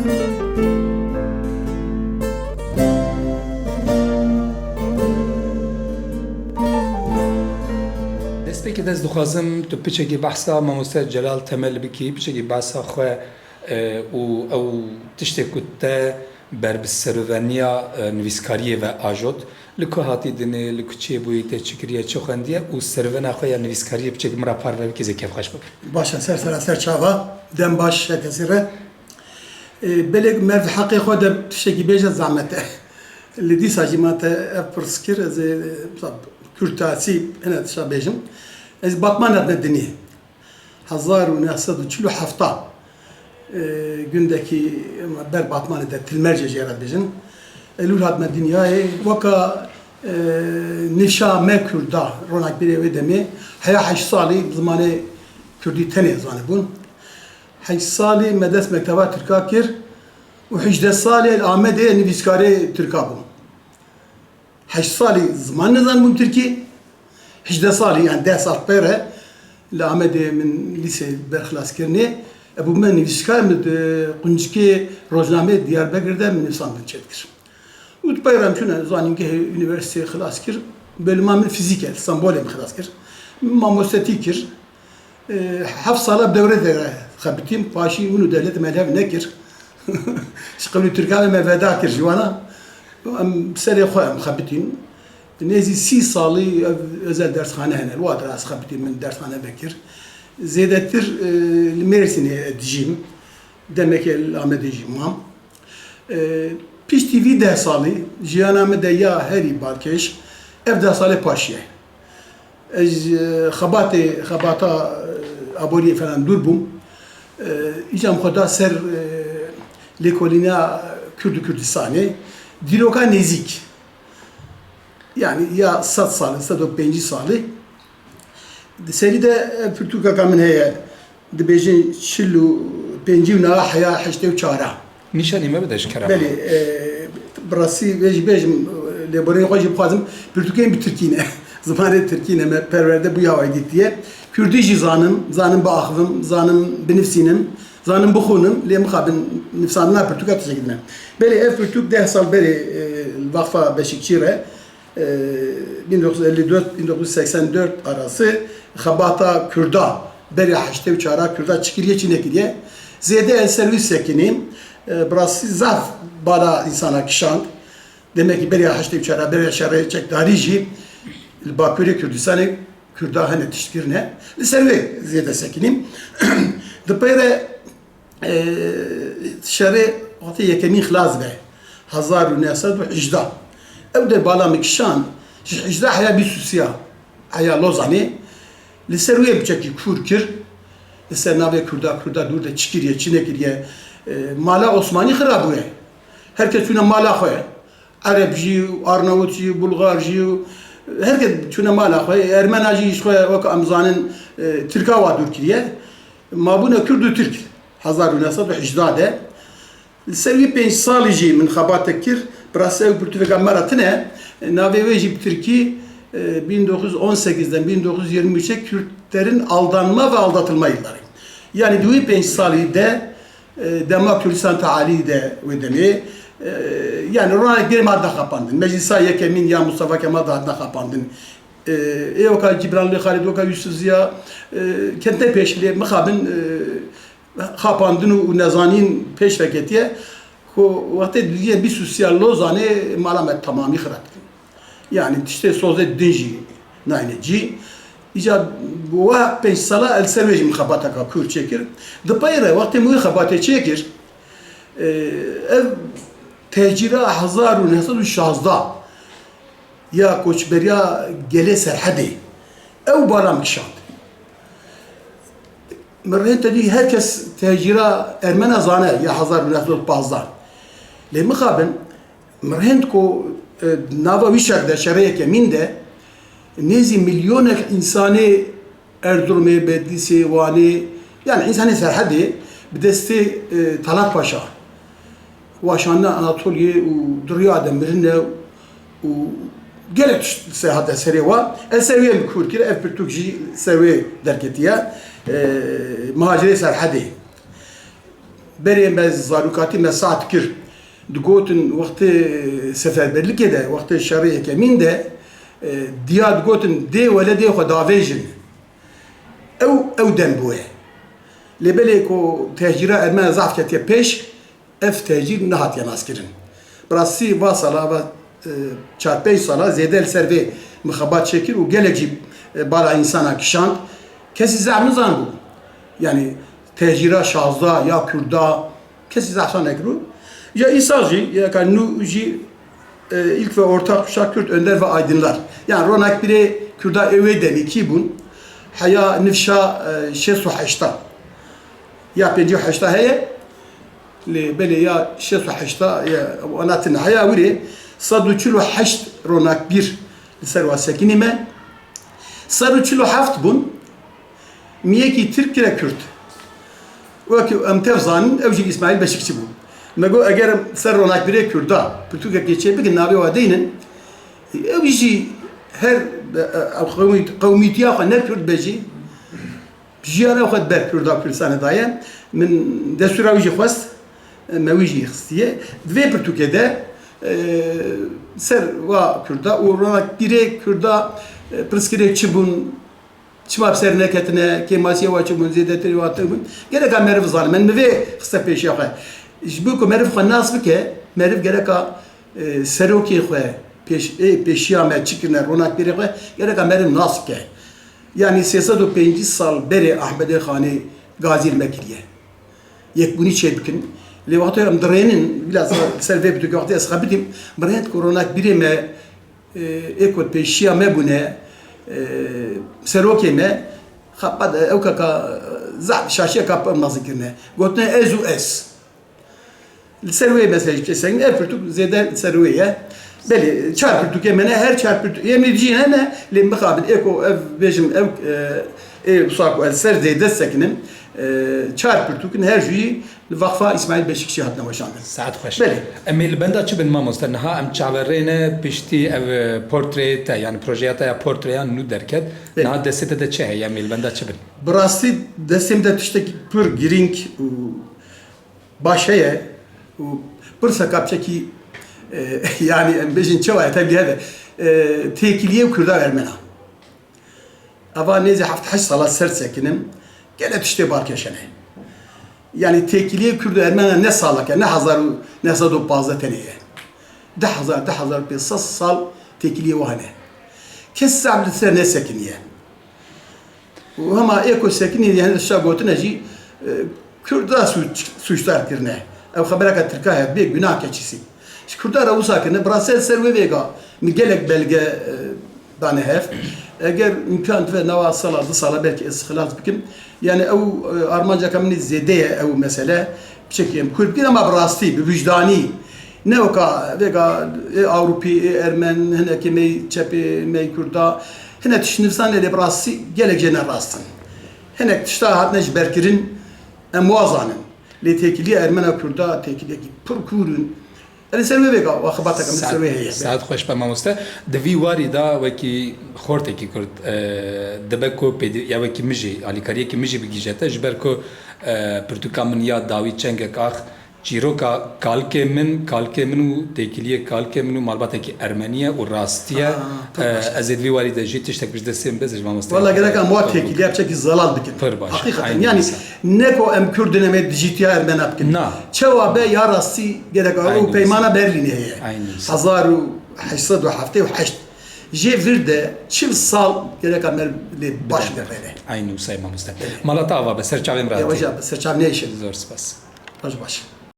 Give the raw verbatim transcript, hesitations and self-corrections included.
Destpêkê de ez dixwazim tu piçekî behsa mamoste Celal Temel bikî, piçekî behsa xwe, e, û ew tiştê ku te ber bi serûveniya, e, nivîskariyê ve ajot. Li ku hatî dinê, li ku çêbûyî, te çi kiriye, çi xwendiye û serûvena xwe ya nivîskariyê piçekî min re parve bikî, zê kêfxweş bibim. Baş e, ser sera ser çava, dem baş her kesî re. E, belê merv heqê xwe de tiştekî bêje zehmet e. Li dîsa jî ma te ev pirs kir, ez ê, e, kurtasî hene tişta bêjim. Ez Batman hatime dinê. Hezar û neh sed û çil û heft, e, gundekî ber Batmanê de Tilmercê jê re dibêjin. Elûl hatime dinyayê. Weka, e, nifşa me Kurda, ronakbîrê wê demê, heya heşt salî zimanê Kurdî tenê zanibûn. Heşt salî me dest mekteba Tirka kir û hejdeh salî li Amedê nivîskarê Tirka bûm. Heşt salî ziman nizanibûm Tirkî. Hejdeh salî, yani deh sal pê re li Amedê min lîsê berxilas kirinê. Ebû me nivîskar, min di quncikê rojnameyê Diyarbekir de min nivîsandin çêdikir. Û di pey re em çûne zanîngehê unîversîteyê xilas kir. Bölüma min fîzîk e, li Stenbolê min xilas kir. Min mamostetî kir. E, heft sala bi dewre de xebitîm, paşî min û dewletê me li hev nekir. Ji qewlî Tirkan me veda kir ji wana. Em serê xwe em xebitîn. Nêzî sî salî ev özel dersxane hene. Li Wadir ez xebitîm, min dersxane vekir. Zêdetir, e, li Mêrsînê dijîm. Demekê li Amedê jî mam. E, piştî vî deh salî jiyana min de ya herî balkêş ev deh salê paşiye. Ez, e, xebatê, xebata, e, aboriyê falan dûr bûm. E, îca min xwe da ser, e, lêkolîna Kurd û Kurdistanê. Dîroka nêzîk. Yani ya sed salî, sed û pêncî salî. Di serî de ev pirtûkeka min heye. Dibêjin çil û pêncî û niha heya heştê û çar a. Nîşanî me bide ji kerema. Belê, e, bi rastî vê jî bêjim, lêborînê xwe jî bixwazim, pirtûkên bi tirkî ne. Zimanê tirkî ne, me perwerde bûya wê dîtiye. Kurdî jî zanim, zanim biaxivim, zanim binivîsînim, zanim bixwînim, lê mixabin nivîsandina pirtûka tiştekî din e. Belê ev pirtûk deh sal berê, e, li Vakfa Beşîkçî re, e, bin dokuz yüz elli dört bin dokuz yüz seksen dört arası xebata Kurda, beriya heştê û çar a Kurda çi kiriye, çi nekiriye. Zêde ez ser wî sekinîm, e, bi rastî zaf bala însana kişand. Demek ki beriya heştê û çar a, beriya şerê çekdarî jî li Bakurê Kurdistanê Kurda hene tişt kirine. Li ser wê zêde sekinîm. Di pey re E, şerê wextê yekemîn xilas be, hezar û neh sed û hejdeh. Ew de bala min kişand, ji hejdeh heya bîst û sê ya, heya Lozanê, li ser wê piçekî kûr kir, li ser navê Kurda, Kurda dûr de çi kiriye, çi nekiriye. E, mala Osmanî xira bûye. Her kes çûne mala xwe. Ereb jî, Arnavut jî, Bulgar jî, her kes çûne mala xwe. Ermena jî ji xwe wek em zanin, e, Tirka wa dûr kiriye. Mabûne Kurd û Tirk hezar û neh sed û hejdeh de. Li ser wî pênc salî jî min xebatek kir. Bi rastî ew pirtûkeka me re tune. Navê wê jî bi tirkî, e, bin dokuz yüz on sekizden bin dokuz yüz yirmi üçe Kürtlerin aldanma ve aldatılma yılları. Yani di wî pênc salî de, e, dema Kurdistan Tealî de wê demê, e, yani ronakbêrê me hatine xapandin. Meclisa yekemîn ya Mustafa Kemal de hatine xapandin. E, ê weka Cîbranlê Xalid, weka Yusuf Ziya, e, ketine pêş lê mixabin, e, xapandin û, û nezanîn pêş ve ketiye. Ku wextê didiyê bîst û sê ya Lozanê mala me temamî xira dikin. Yani tiştê sozê din jî nayne cî. Îca bi wa pênc sala el ser wê jî min xebateka kûr çêkir. Di pey re wextê min wê xebatê çêkir, e, ev tehcîra hezar û neh sed û şazdeh ya koçberiya gelê Serhedê, ew bala min kişand. Min rê te dî her kes tehcîra Ermena zane ya hezar û neh sed û pazdeh. Lê mixabin, min rê ku, e, nava wî şer de, şerê yekemîn de, nêzî milyonek însanê Erzurumê, Bedlîsê, Wanê, yani însanê Serhedê bi destê, e, Talat Paşa, Wa şandine Anatoliyê û di riya de mirine û gelek tişt li ser hate serê wa. Ez ser wê min kûr kir, ev pirtûk jî ser wê derketiye. Ee, Muhacirê Serhedê. Berê me zarokatî me sah dikir. Digotin wextê seferberlikê de, wextê şerê yekemîn de, e, diya digotin dê weledê xwe davêjin. Ew, ew dem bûye. Lê belê ku tehcîra ermena zaf ketiye pêş, ev tehcîr nehatiye naskirin. Bi rastî va sala, va, e, çar pênc sala zêde li ser vê mixebat çêkir û gelek jî, e, bala însana kişand. Kesî zaf nizanibû. Yanî tehcîra şazdeh ya Kurda kesî zaf sa nekiribû. Ya îsal jî, ya ka nû jî, e, ilk ve ortak kuşak Kürt önder ve aydınlar. Yani ronakbirê Kurda ê wê demî kî bûn? Heya nifşa, e, şêst û heşta. Ya pêncî û heşta heye. Lê belê ya şêst û heşta ya wana tune. Heya wîrê sed û çil û heşt ronakbîr li ser wa sekinî me. Sed û çil û heft bûn. Mi yekî Tirk kire Kurd. Wekî em tev zanin, ew jî Îsmaîl Beşikçi bû. Me got, eger em ser ronakbirê Kurda pirtûkekê çê bikin, navê wa deynin, ew jî her, e, e, qewmî-, qewmîtiya xwe ne Kurd be jî, jiyana xwe di ber Kurda û Kurdistanê daye. Min destûra wî jî xwest, me wî jî xistiye. Di vê pirtûkê de, e, ser wa Kurda û ronakbirê Kurda, e, pirsgirêk çi bûn, çima bi ser neketine, kêmasiya wa çi bûn, zêdetirî wa tune bûn. Gereka meriv zane. Min, min vê xiste pêşiya xwe. Ji bo ku meriv xwe nas bike, meriv gereka, e, serokê xwe, pêş-, ê pêşiya me çi kirine, ronakbirê xwe, gereka meriv nas bike. Yanî sê sed û pêncî sal berê Ahmedê Xanê gazî li me kiriye. Yekbûnî çêbikin. Lê wextê em dirênin, bila ser vê pirtûkê wextê ez xebitîm, bi rênt ku ronakbirê me, e, ê ku pêşiya me bûne, e, serokê me, xebat, e, ew keka, e, zaf şaşiyeka pir mezin kirine. Gotine ez û ez. Li ser wê meselê jî çê sekin, ev pirtûk zêde li ser wê ye. Belê, çar pirtûkê me ne, her çar pirtûk, em ê dijî hene, lê mixabin, ê ku ev bêjim, ev, e, ê wisa ku ez ser zêde sekinim, e, çar pirtûk in, her jûyî li Vakfa Îsmaîl Beşikçî hatine weşandin. Saet xweş. Belê. Em ê li benda çi bin mamoste? Niha em çaverê ne piştî ev, e, portreyê te, yani projeya te ya portreyan nû derket. Belê. Niha destê te de çi heye? Em ê li benda çi bin? Bi rastî destê min de tiştekî pir girîng û baş heye û pirseka piçekî, e, yani em bêjin çawa ye, tevlî hebe, e, têkiliyê Kurda û Ermena. Eva nêzî heft heşt sala ser sekinim, gelek tiştê balkêş hene. Yani têkiliyê Kurd û Ermena ne salek e, ne hezar û neh sed û pazdeh tenê ye. Deh hezar, deh hezar pênc sed sal têkiliyê wan hene. Kes zaf li ser nesekiniye. Û hema ê ku sekinî, yani tişta gotine jî, e, Kurda sûc-, sûcdar kirine. Ew xebereke tirka ye, bê günah keçisi. Ji Kurda re wisa kirine, bi rastî ser wê vêga min gelek belge, e, dane hev. Eger îmkan dibe nava sala, du sala belkî ez xilas bikim. Yani ew, e, armanceka min zêde ye ew mesele. Piçekî em kûr bikin, ama bi rastî, bi wijdanî. Ne weka vêga ê Ewropî, ê Ermen, hinekî me yî çepê, me yî Kurda. Hinek tişt nivîsane lê bi rastî gelek jê ne rast in. Hinek tişta hatine ji ber kirin, em wa zanin. Lê têkiliya Ermena Kurda têkiliyekî pir kûr in. Erê ser wê vêga, wa xebateke min ser wê heye. Saet xweş be mamoste. Di vî warî de wekî xortekî Kurd, e, dibe ku pêdi-, ya wekî min jî, alîkariyekî min jî bigihîje te, ji ber ku, e, pirtûka min ya dawî Çengek Ax, çîroka kalkê min, kalkê min û têkiliyê kalkê min û malbatekî ermenî ye û rastî ye. Aa, pir baş. E, ez ê di vî warî de jî tiştek ji destê min be, ez ê ji mamoste. Wela gerek em wa têkiliya piçekî zelal bikin. Pir baş. Heqîqeten, yanî ne ku em Kurd in, em ê dijîtiya Ermena bikin. Na. Çawa be ya rastî gerek û peymana Berlînê heye. Hezar û heşt sed û heftê û heşt. Jê vir de çil sal gereka me lê baş bixwêne. Eynî wisa ye mamoste. Mala te ava be, ser çavê min re hatî. Ewa jî be, ser çav neyşin. Zor spas. Baş baş.